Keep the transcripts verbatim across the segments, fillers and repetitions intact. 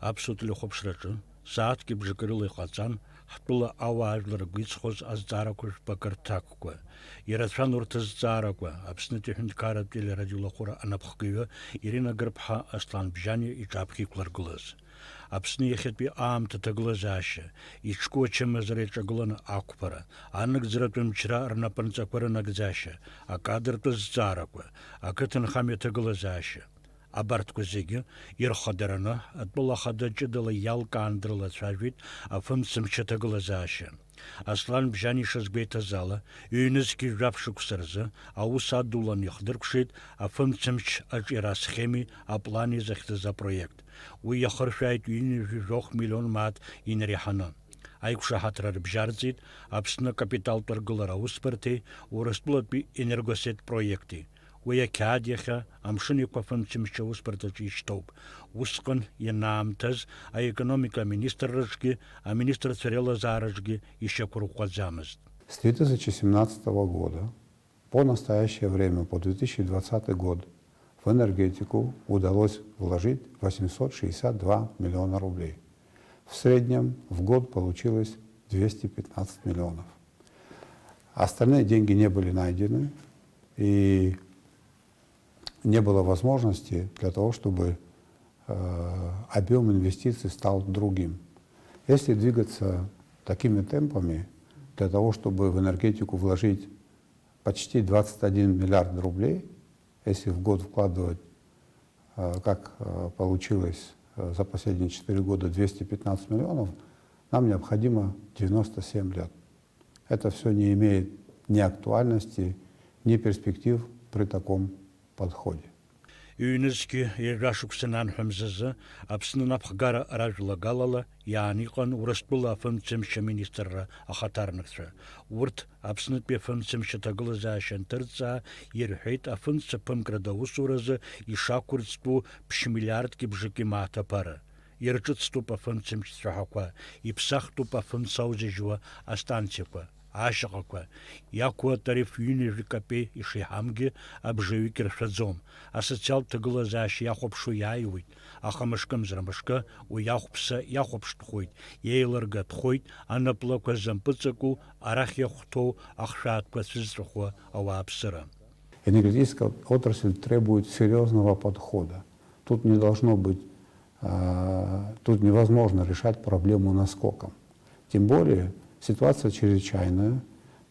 Аԥсуа телехәаԥшраҿы сааҭки бжаки рыла иҟаҵан, ҳтәыла ауаажәлар ргәы иҵхоз азҵаарақәа жәпакы рҭакқәа. Ирацәан урҭ азҵаарақәа, Аԥснытәи аҳәынҭқарратә телерадиолахәыра анапхгаҩы Ирина Гырԥҳа Аслан Бжьани иҿаԥхьа иқәларгылаз. Аԥсны иахьатәи аамҭа аҭагылазаашьа, иҿку ачымазара иаҿагыланы ақәԥара, анагӡаратә мчра рнапынҵақәа рынагӡашьа, акадртә азҵаарақәа, ақыҭанхамҩа аҭагылазаашьа. Абарҭқәа зегьы ирхадараны, атәыла ахада ҷыдала иалкаан дрылацәажәеит афымцамч аҭагылазаашьа. Аслан Бжьани ишазгәеиҭаз ала, ҩнызқьи жәаф шықәса рзы аус адулан иахдыркәшеит афымцамч аҿиара асхеми аплани захьӡыз апроект. Уи иахыршәааит ҩынҩажәи жәохә миллион мааҭ инареиҳаны. Аиқәшаҳаҭра рыбжьарҵеит Аԥсны акапиталтә аргылара аусбарҭеи Урыстәылатәи Енергосет проекти. Уи ақьаад иахьа Амшын Еиқәа афымцамч аусбарҭаҿы ишьҭоуп. Усҟан ианаамҭаз аекономика аминистрраҿгьы аминистрцәа реилазаараҿгьы ишьақәырӷәӷәаӡамызт. С две тысячи семнадцатого года по настоящее время, по две тысячи двадцатый год, в энергетику удалось вложить восемьсот шестьдесят два миллиона рублей. В среднем в год получилось двести пятнадцать миллионов. Остальные деньги не были найдены, и не было возможности для того, чтобы, э, объём инвестиций стал другим. Если двигаться такими темпами, для того, чтобы в энергетику вложить почти двадцать один миллиард рублей, если в год вкладывать, э, как, э, получилось, э, за последние четыре года двести пятнадцать миллионов, нам необходимо девяносто семь лет. Это всё не имеет ни актуальности, ни перспектив при таком подходе. Ҩнызқьи ҩажәа шықәса ананҳәа мзазы Аԥсны анапхгара ражәлагалала иаан иҟан Урыстәыла афымцамч аминистрра ахаҭарнакцәа. Урҭ Аԥснытәи афымцамч аҭагылазаашьа анҭырҵаа, ирҳәеит, афымцаԥымкра аусуразы ишақәырӡтәу ԥшь миллиардки бжаки мааҭ аԥара. Ирҿыцтәуп афымцамч цәаҳәақәа, иԥсахтәуп афымца аузыжьуа астанциақәа, ашьаҟақәа. Иақәу атариф ҩынҩажәи капеи ишеиҳамгьы, абжаҩык иршәаӡом. Асоциалтә ҭагылазаашьа иахәаԥшуа иааиуеит, аха мышкы мзар мышкы уи ахәԥса иахәаԥштәхоит, иеилыргатәхоит анаплақәа зымпыҵаку, арахь иахәҭоу ахшәаатәқәа цәызҵәахуа ауааԥсыра. Энергетическая отрасль требует серьёзного подхода. Тут не должно быть, а, тут невозможно решать проблему наскоком. Тем более ситуация чрезвычайная,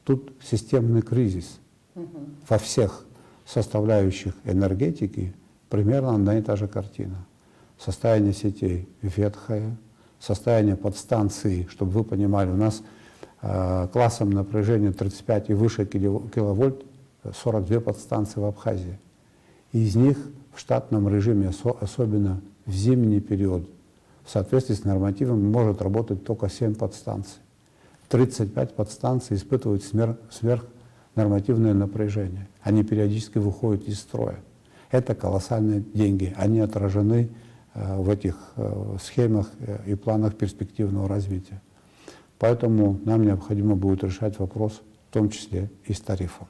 тут системный кризис. Во всех составляющих энергетики примерно одна и та же картина. Состояние сетей ветхое, состояние подстанций, чтобы вы понимали, у нас, э, классом напряжения тридцать пять и выше кило-, киловольт, э, сорок две подстанции в Абхазии. Из них в штатном режиме, осо-, особенно в зимний период, в соответствии с нормативом может работать только семь подстанций. Тридцать пять подстанций испытывают смер-, сверхнормативное напряжение. Они периодически выходят из строя. Это колоссальные деньги. Они отражены, э, в этих, э, схемах, э, и планах перспективного развития. Поэтому нам необходимо будет решать вопрос, в том числе и с тарифом.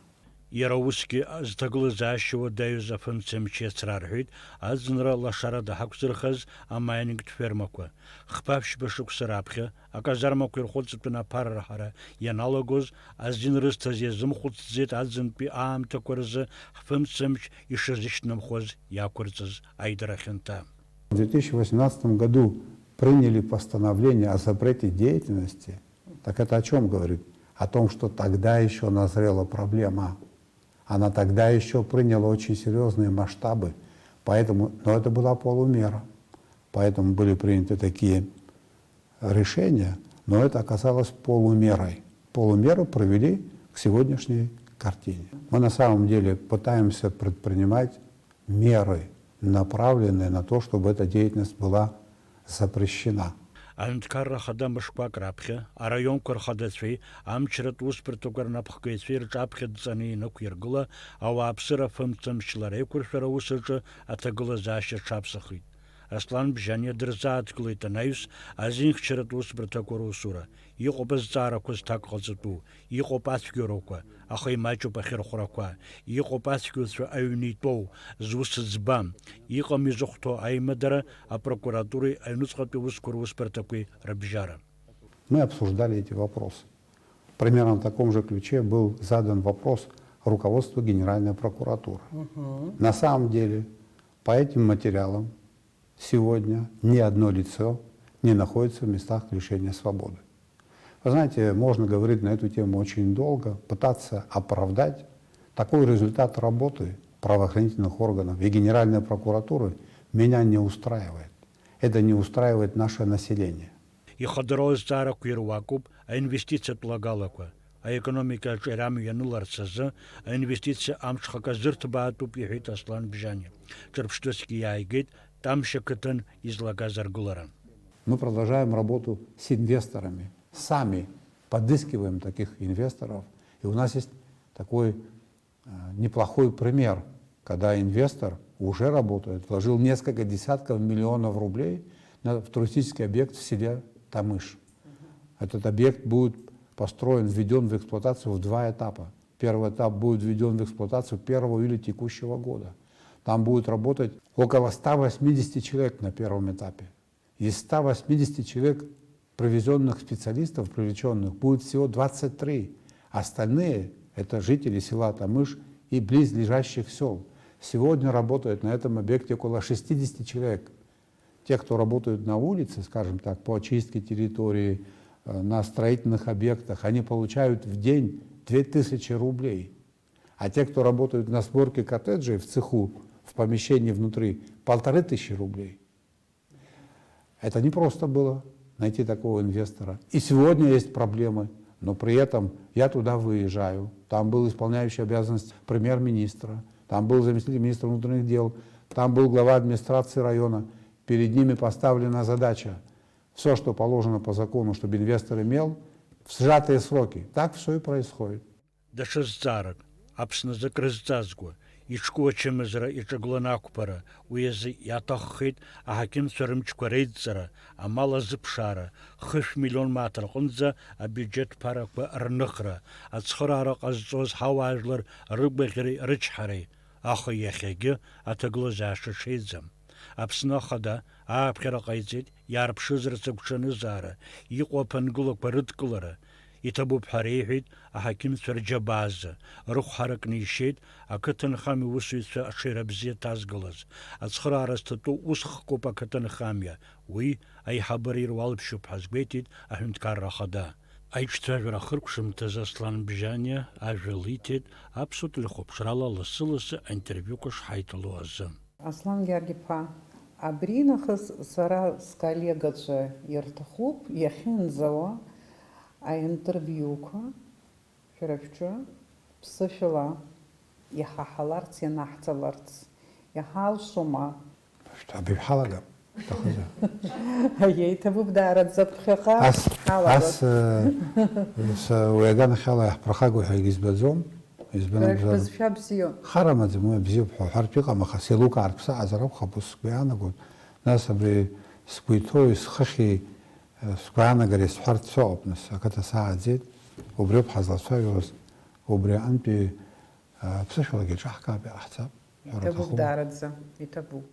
Иара усгьы зҭагылазаашьа уадаҩыз афымцамч иацрарҳәеит аӡынра лашарада ҳақәзырхаз амаинингтә фермақәа. Хԥа-ԥшьба шықәса раԥхьа аказармақәа ирхәыҵатәын аԥара раҳара ианалагоз, азин рызҭаз иазымхәыцӡеит аӡынтәи аамҭақәа рзы ҳфымцамч ишазышьҭнамхуаз иақәырҵаз аидара хьанҭа. В две тысячи восемнадцатом году приняли постановление о запрете деятельности. Так это о чём говорит? О том, что тогда ещё назрела проблема. Она тогда ещё приняла очень серьёзные масштабы. Поэтому, но это была полумера. Поэтому были приняты такие решения, но это оказалось полумерой. Полумеру привели к сегодняшней картине. Мы на самом деле пытаемся предпринимать меры, направленные на то, чтобы эта деятельность была запрещена. Аҳәынҭқарра Ахада мышқәак раԥхьа араионқәа рхадацәеи амчратә усбарҭақәа рнапхгаҩцәеи рҿаԥхьа дҵаны инықәиргыла, ауааԥсыра афымцамч лара еиқәыршәара аус аҿы аҭагылазаашьа аҽаԥсахит. Аслан Бжьаниа дырзааҭгылеит анаҩс азинхьчаратә усбарҭақәа русура. Иҟоуп азҵаарақәа зҭак ҟаҵатәу, иҟоуп ацәгьоурақәа, аха имаҷуп ахьырхәрақәа, иҟоуп ацәгьоуцәа аҩны итәоу, зус ӡбам, иҟам изыхәҭоу аимадара апрокуратуреи аҩныҵҟатәи усқәа русбарҭақәеи рыбжьара. Мы обсуждали эти вопросы. Примерно в таком же ключе был задан вопрос руководству Генеральной прокуратуры. На самом деле, по этим материалам сегодня ни одно лицо не находится в местах лишения свободы. Вы знаете, можно говорить на эту тему очень долго, пытаться оправдать такой результат работы правоохранительных органов и Генеральной прокуратуры меня не устраивает. Это не устраивает наше население. Ихадароу азҵаарақәа ируакуп аинвестициатә лагалақәа. Аекономика аҿиара амҩа ианыларц азы аинвестициа амҽхак азырҭбаатәуп, иҳәеит Аслан Бжьаниа. Ҿырԥштәысгьы иааигеит Тамшь ақыҭан излагаз аргылара. Мы продолжаем работу с инвесторами. Сами подыскиваем таких инвесторов. И у нас есть такой э, неплохой пример, когда инвестор уже работает, вложил несколько десятков миллионов рублей на, в туристический объект в селе Тамыш. Этот объект будет построен, введен в эксплуатацию в два этапа. Первый этап будет введен в эксплуатацию первого июля текущего года. Там будет работать около ста восьмидесяти человек на первом этапе. Из ста восьмидесяти человек, привезённых специалистов, привлечённых, будет всего двадцать три. Остальные — это жители села Тамыш и близлежащих сёл. Сегодня работает на этом объекте около шестидесяти человек. Те, кто работают на улице, скажем так, по очистке территории, э, на строительных объектах, они получают в день две тысячи рублей. А те, кто работают на сборке коттеджей в цеху, в помещении внутри, полторы тысячи рублей. Это не просто было найти такого инвестора. И сегодня есть проблемы, но при этом я туда выезжаю. Там был исполняющий обязанности премьер-министра, там был заместитель министра внутренних дел, там был глава администрации района. Перед ними поставлена задача. Все, что положено по закону, чтобы инвестор имел, в сжатые сроки. Так все и происходит. Даҽа зҵаарак, Аԥсны азы акрызҵазкуа, иҿку ачымазара иҿагыланы ақәԥара, уи азы иаҭаххеит аҳақьымцәа рымчқәа реидҵара, амал азыԥшаара, хышә миллион мааҭ рҟынӡа абиуџьеҭ ԥарақәа рныхра, ацхыраара ҟазҵоз ҳауаажәлар рыгәаӷьреи рычҳареи, аха иахьагьы аҭагылазаашьа ҽеиӡам. Аԥсны Ахада ааԥхьара ҟаиҵеит иаарԥшызарц агәҽанызаара, иҟоу аԥынгылақәа рыдкылара. Иҭабуп ҳәа реиҳәеит аҳақьымцәа рџьабаа азы, рыхә ҳаракны ишьеит ақыҭанхамҩа усзуҩцәа аҽеира бзиа ҭазгалаз. Ацхыраара зҭатәоу ус хкуп ақыҭанхамҩа, уи аиҳабыра ируалԥшьоуп ҳәа азгәеиҭеит аҳәынҭқарра ахада. Аиҿцәажәара ахыркәшамҭазы Аслан Бжьаниа ажәа лиҭеит Аԥсуа телехәаԥшрала лассы-лассы аинтервиуқәа шҳаиҭало азы. Аслан Гьаргь-иԥа, абри нахыс сара сколлегаҿы ирҭахуп иахьынӡауа аинтервиуқәа шәара шәҿы ԥсышәала иҳаҳаларц, ианаҳҵаларц иҳалшома? Шәҭ-, абри шәҳалагап, шәҭахызар. Еиҭабуп даараӡа ԥхьаҟа Ас, ҳалагоит. Ас, э, с-, уи аганахьала иаҳԥырхагоу ҳәа егьызбаӡом. Избан акәзар, шәабзиоуп. Хар амаӡам, уи абзиоуп ҳәа уҳәартә иҟам, аха сеилукаартә саҟазар акәхап, ус сгәы иаанагоит. Нас абри сгәы иҭоу, схыхьи, э, сгәаанагареи сҳәартә соуп, нас, ақыҭа сааӡеит, убриоуп ҳазлацәажәоз, убри аҟынтәи, э, ԥсышәалагьы еиҿаҳкаап, иҟаҳҵап, ҳәара Иҭабуп, аҭахума? Даараӡа, иҭабуп.